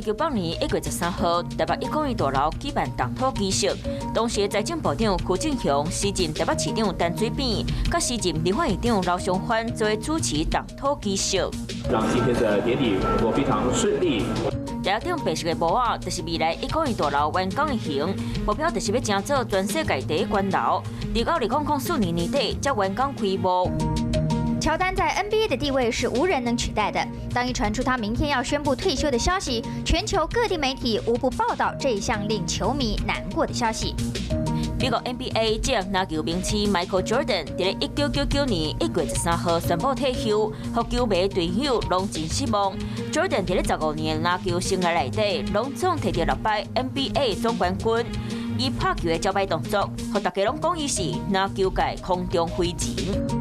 2098年1月13號，台北一公一大樓舉辦動土儀式，當時財政部長柯正雄、時任台北市長陳水扁，佮時任立法院長劉尚歡做主持動土儀式。讓今天的典禮能夠非常順利。台頂白色的幕仔，就是未來一公一大樓完工的形，目標就是欲成做全世界第一懸樓。佇2004年年底才完工開幕。喬丹在 NBA 的地位是無人能取代的。當一傳出他明天要宣布退休的消息，全球各地媒體無不報道這項令球迷難過的消息。美國 NBA 職業籃球名星 Michael Jordan 佇咧1999年1月13號宣布退休，予球迷隊友攏真失望。Jordan 佇咧15年籃球生涯內底，攏總摕著六擺 NBA 總冠軍。伊拍球的招牌動作，予大家攏講伊是籃球界空中飛人。